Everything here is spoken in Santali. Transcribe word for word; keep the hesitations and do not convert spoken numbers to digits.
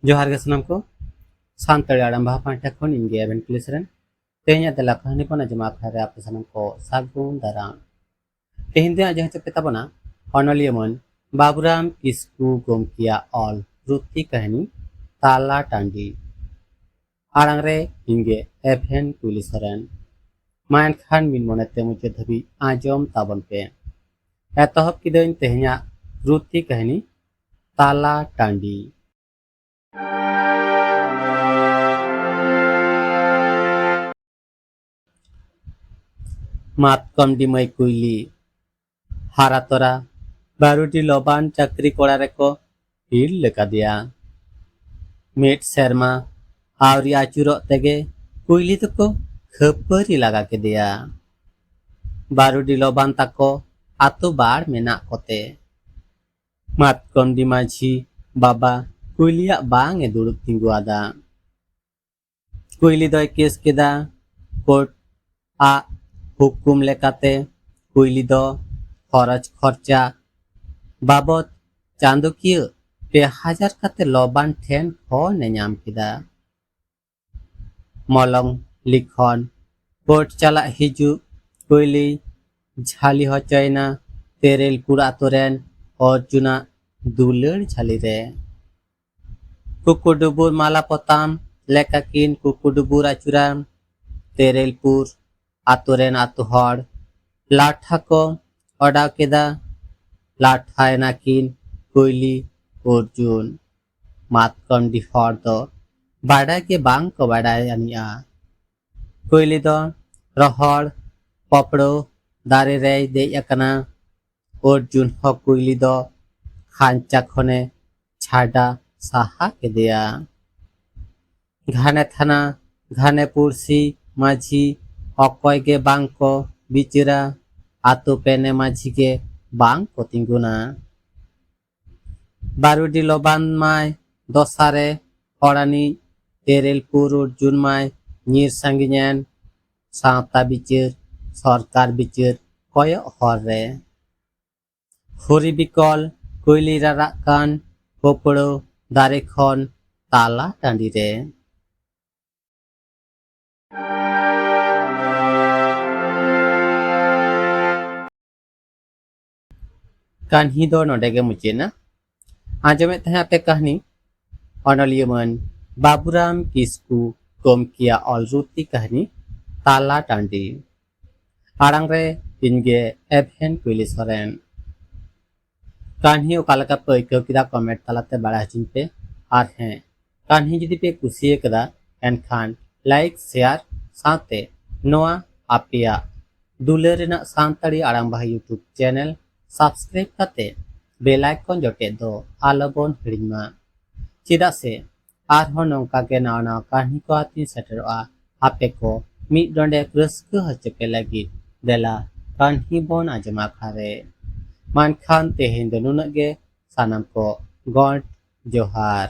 ᱡᱚᱦᱟᱨ ᱜᱮ ᱥᱟᱱᱟᱢ ᱠᱚ᱾ ᱥᱟᱱᱛᱟᱲᱤ ᱟᱲᱟᱝ ᱵᱟᱦᱟ ᱯᱟᱦᱴᱟ ᱠᱷᱚᱱ ᱤᱧ ᱜᱮ ᱮᱵᱷᱮᱱ ᱠᱩᱞᱤ ᱥᱚᱨᱮᱱ᱾ ᱛᱮᱦᱮᱧᱟᱜ ᱛᱮᱞᱟ ᱠᱟᱹᱦᱱᱤ ᱵᱚᱱ ᱟᱸᱡᱚᱢᱟ, ᱟᱠᱷᱲᱟ ᱨᱮ ᱟᱯᱮ ᱥᱟᱱᱟᱢ ᱠᱚ ᱥᱟᱹᱜᱩᱱ ᱫᱟᱨᱟᱢ᱾ ᱛᱮᱦᱮᱧ ᱫᱚ ᱡᱮᱦᱮᱛᱩ ᱯᱮ ᱛᱟᱵᱚᱱᱟ ᱚᱱᱚᱞᱤᱭᱟᱹ ᱢᱟᱹᱱ ᱵᱟᱵᱩᱨᱟᱢ ᱠᱤᱥᱠᱩ ᱜᱚᱢᱠᱮᱭᱟᱜ ᱚᱞ ᱨᱩᱛᱤ ᱠᱟᱹᱦᱱᱤ ᱛᱟᱞᱟ ᱴᱟᱺᱰᱤ᱾ ᱟᱲᱟᱝ ᱨᱮ ᱤᱧ ᱜᱮ ᱮᱵᱷᱮᱱ ᱠᱩᱞᱤ ᱥᱚᱨᱮᱱ᱾ ᱢᱟ ᱮᱱᱠᱷᱟᱱ ᱢᱤᱫ ᱢᱚᱱᱮᱛᱮ ᱢᱩᱪᱟᱹᱫ ᱫᱷᱟᱹᱵᱤᱡ ᱟᱸᱡᱚᱢ ᱛᱟᱵᱚᱱ ᱯᱮ᱾ ᱮᱛᱚᱦᱚᱵ ᱠᱤᱫᱟᱹᱧ ᱛᱮᱦᱮᱧᱟᱜ ᱨᱩᱛᱤ ᱠᱟᱹᱦᱱᱤ ᱛᱟᱞᱟ ᱴᱟᱺᱰᱤ᱾ ᱢᱟᱛᱠᱚᱢ ᱰᱤᱢᱟᱹᱭ ᱠᱩᱭᱞᱤ᱾ ᱦᱟᱨᱟ ᱛᱚᱨᱟ ᱵᱟᱨᱩᱰᱤ ᱞᱚᱵᱟᱱ ᱪᱟᱹᱠᱨᱤ ᱠᱚᱲᱟ ᱨᱮᱠᱚ ᱦᱤᱨ ᱞᱮᱠᱟᱫᱮᱭᱟ᱾ ᱢᱤᱫ ᱥᱮᱨᱢᱟ ᱟᱹᱣᱨᱤ ᱟᱹᱪᱩᱨᱚᱜ ᱛᱮᱜᱮ ᱠᱩᱭᱞᱤ ᱫᱚᱠᱚ ᱠᱷᱟᱹᱯᱟᱹᱨᱤ ᱞᱟᱜᱟ ᱠᱮᱫᱮᱭᱟ᱾ ᱵᱟᱨᱩᱰᱤ ᱞᱚᱵᱟᱱ ᱛᱟᱠᱚ ᱟᱛᱳ ᱵᱟᱲ ᱢᱮᱱᱟᱜ ᱠᱚᱛᱮ᱾ ᱢᱟᱛᱠᱚᱢᱰᱤ ᱢᱟᱹᱡᱷᱤ ᱵᱟᱵᱟ ᱠᱩᱭᱞᱤᱭᱟᱜ ᱵᱟᱝ ᱮ ᱫᱩᱲᱩᱵ ᱛᱤᱸᱜᱩ ᱟᱫᱟ᱾ ᱠᱩᱭᱞᱤ ᱫᱚᱭ ᱠᱮᱥ ᱠᱮᱫᱟ᱾ ᱠᱳᱨᱴ ᱟᱜ ᱦᱩᱠᱩᱢ ᱞᱮᱠᱟᱛᱮ ᱠᱩᱭᱞᱤ ᱫᱚ ᱠᱷᱚᱨᱚᱪ ᱠᱷᱚᱨᱪᱟ ᱵᱟᱵᱚᱫ ᱪᱟᱸᱫᱚᱠᱤᱭᱟᱹ ᱯᱮ ᱦᱟᱡᱟᱨ ᱠᱟᱛᱮ ᱞᱚᱵᱟᱱ ᱴᱷᱮᱱ ᱠᱷᱚᱱ ᱮ ᱧᱟᱢ ᱠᱮᱫᱟ᱾ ᱢᱚᱞᱚᱝ ᱞᱤᱠᱷᱚᱱ᱾ ᱠᱳᱨᱴ ᱪᱟᱞᱟᱜ ᱦᱤᱡᱩᱜ ᱠᱩᱭᱞᱤ ᱡᱷᱟᱹᱞᱤ ᱦᱚᱪᱚᱭᱮᱱᱟ ᱛᱮᱨᱮᱞᱯᱩᱨ ᱟᱛᱳ ᱨᱮᱱ ᱚᱨᱡᱩᱱᱟᱜ ᱫᱩᱞᱟᱹᱲ ᱡᱷᱟᱹᱞᱤ ᱨᱮ᱾ ᱠᱩᱠᱩᱰᱩᱵᱩᱨ ᱢᱟᱞᱟ ᱯᱚᱛᱟᱢ ᱞᱮᱠᱟᱠᱤᱱ ᱠᱩᱠᱩᱰᱩᱵᱩᱨ ᱟᱹᱪᱩᱨᱟ᱾ ᱛᱮᱨᱮᱞᱯᱩᱨ ᱟᱛᱳ ᱨᱮᱱ ᱟᱛᱳ ᱦᱚᱲ ᱞᱟᱴᱷᱟ ᱠᱚ ᱚᱰᱟᱣ ᱠᱮᱫᱟ᱾ ᱞᱟᱴᱷᱟᱭᱮᱱᱟᱠᱤᱱ ᱠᱩᱭᱞᱤ ᱚᱨᱡᱩᱱ᱾ ᱢᱟᱛᱠᱚᱢᱰᱤ ᱦᱚᱲ ᱫᱚ ᱵᱟᱰᱟᱭ ᱜᱮ ᱵᱟᱝ ᱠᱚ ᱵᱟᱰᱟᱭ ᱟᱹᱱᱤᱡᱼᱟ᱾ ᱠᱩᱭᱞᱤ ᱫᱚ ᱨᱚᱦᱚᱲ ᱯᱚᱯᱲᱚ ᱫᱟᱨᱮ ᱨᱮᱭ ᱫᱮᱡ ᱟᱠᱟᱱᱟ᱾ ᱚᱨᱡᱩᱱ ᱦᱚᱸ ᱠᱩᱭᱞᱤ ᱫᱚ ᱠᱷᱟᱧᱪᱟ ᱠᱷᱚᱱᱮ ᱪᱷᱟᱰᱟ ᱥᱟᱦᱟ ᱠᱮᱫᱮᱭᱟ᱾ ᱜᱷᱟᱱᱮ ᱛᱷᱟᱱᱟ, ᱜᱷᱟᱱᱮ ᱯᱩᱲᱥᱤ ᱢᱟᱹᱡᱷᱤ ᱚᱠᱚᱭ ᱜᱮ ᱵᱟᱝ ᱠᱚ ᱵᱤᱪᱟᱹᱨᱟ᱾ ᱟᱛᱳ ᱯᱮᱱᱮ ᱢᱟᱹᱡᱷᱤ ᱜᱮ ᱵᱟᱝ ᱠᱚ ᱛᱤᱸᱜᱩᱱᱟ᱾ ᱵᱟᱨᱩᱰᱤ ᱞᱚᱵᱟᱱ ᱢᱟᱭ ᱫᱚᱥᱟᱨᱮ ᱦᱚᱲᱟᱱᱤᱡ, ᱛᱮᱨᱮᱞᱯᱩᱨ ᱚᱨᱡᱩᱱ ᱢᱟᱭ ᱧᱤᱨ ᱥᱟᱺᱜᱤᱧᱮᱱ᱾ ᱥᱟᱶᱛᱟ ᱵᱤᱪᱟᱹᱨ, ᱥᱚᱨᱠᱟᱨ ᱵᱤᱪᱟᱹᱨ ᱠᱚᱭᱚᱜ ᱦᱚᱨ ᱨᱮ᱾ ᱦᱩᱨᱤ ᱵᱤᱠᱚᱞ ᱠᱩᱭᱞᱤ ᱨᱟᱨᱟᱜ ᱠᱟᱱ ᱯᱚᱯᱲᱚ ᱫᱟᱨᱮ ᱠᱷᱚᱱ ᱛᱟᱞᱟ ᱴᱟᱺᱰᱤ ᱨᱮ᱾ ᱠᱟᱹᱦᱱᱤ ᱫᱚ ᱱᱚᱰᱮ ᱜᱮ ᱢᱩᱪᱟᱹᱫ ᱮᱱᱟ᱾ ᱟᱸᱡᱚᱢᱮᱫ ᱛᱟᱦᱮᱸ ᱟᱯᱮ ᱠᱟᱹᱦᱱᱤ ᱚᱱᱚᱞᱤᱭᱟᱹ ᱢᱟᱹᱱ ᱵᱟᱵᱩᱨᱟᱢ ᱠᱤᱥᱠᱩ ᱜᱚᱢᱠᱮᱭᱟᱜ ᱚᱞ ᱨᱩᱛᱤ ᱠᱟᱹᱦᱱᱤ ᱛᱟᱞᱟ ᱴᱟᱺᱰᱤ᱾ ᱟᱲᱟᱝ ᱨᱮ ᱤᱧ ᱜᱮ ᱮᱵᱷᱮᱱ ᱠᱩᱭᱞᱤ ᱥᱚᱨᱮᱱ᱾ ᱠᱟᱹᱦᱱᱤ ᱚᱠᱟ ᱞᱮᱠᱟ ᱯᱮ ᱟᱹᱭᱠᱟᱹᱣ ᱠᱮᱫᱟ, ᱠᱚᱢᱮᱱᱴ ᱛᱟᱞᱟᱛᱮ ᱵᱟᱲᱟᱭ ᱦᱚᱪᱚᱧ ᱯᱮ᱾ ᱟᱨ ᱦᱮᱸ, ᱠᱟᱹᱦᱱᱤ ᱡᱩᱫᱤ ᱯᱮ ᱠᱩᱥᱤᱭᱟᱠᱟᱫᱟ, ᱮᱱᱠᱷᱟᱱ ᱞᱟᱭᱤᱠ, ᱥᱮᱭᱟᱨ ᱥᱟᱶᱛᱮ ᱱᱚᱣᱟ ᱟᱯᱮᱭᱟᱜ ᱫᱩᱞᱟᱹᱲ ᱨᱮᱱᱟᱜ ᱥᱟᱱᱛᱟᱲᱤ ᱟᱲᱟᱝ ᱵᱟᱦᱟ YouTube ᱪᱮᱱᱮᱞ ᱥᱟᱵᱥᱠᱨᱟᱭᱤᱵ ᱠᱟᱛᱮ ᱵᱮᱞ ᱟᱭᱠᱚᱱ ᱡᱚᱴᱮᱫ ᱫᱚ ᱟᱞᱚᱵᱚᱱ ᱦᱤᱲᱤᱧ ᱢᱟ᱾ ᱪᱮᱫᱟᱜ ᱥᱮ ᱟᱨᱦᱚᱸ ᱱᱚᱝᱠᱟ ᱜᱮ ᱱᱟᱣᱟ ᱱᱟᱣᱟ ᱠᱟᱹᱦᱱᱤ ᱠᱚ ᱟᱛᱮᱧ ᱥᱮᱴᱮᱨᱚᱜᱼᱟ ᱟᱯᱮ ᱠᱚ ᱢᱤᱫ ᱰᱚᱸᱰᱮᱠ ᱨᱟᱹᱥᱠᱟᱹ ᱦᱚᱪᱚ ᱯᱮ ᱞᱟᱹᱜᱤᱫ᱾ ᱫᱮᱞᱟ ᱠᱟᱹᱦᱱᱤ ᱵᱚᱱ ᱟᱸᱡᱚᱢ ᱟᱠᱷᱲᱟ ᱨᱮ᱾ ᱢᱮᱱᱠᱷᱟᱱ ᱛᱮᱦᱮᱧ ᱫᱚ ᱱᱩᱱᱟᱹᱜ ᱜᱮ᱾ ᱥᱟᱱᱟᱢ ᱠᱚ ᱜᱚᱰ ᱡᱚᱦᱟᱨ᱾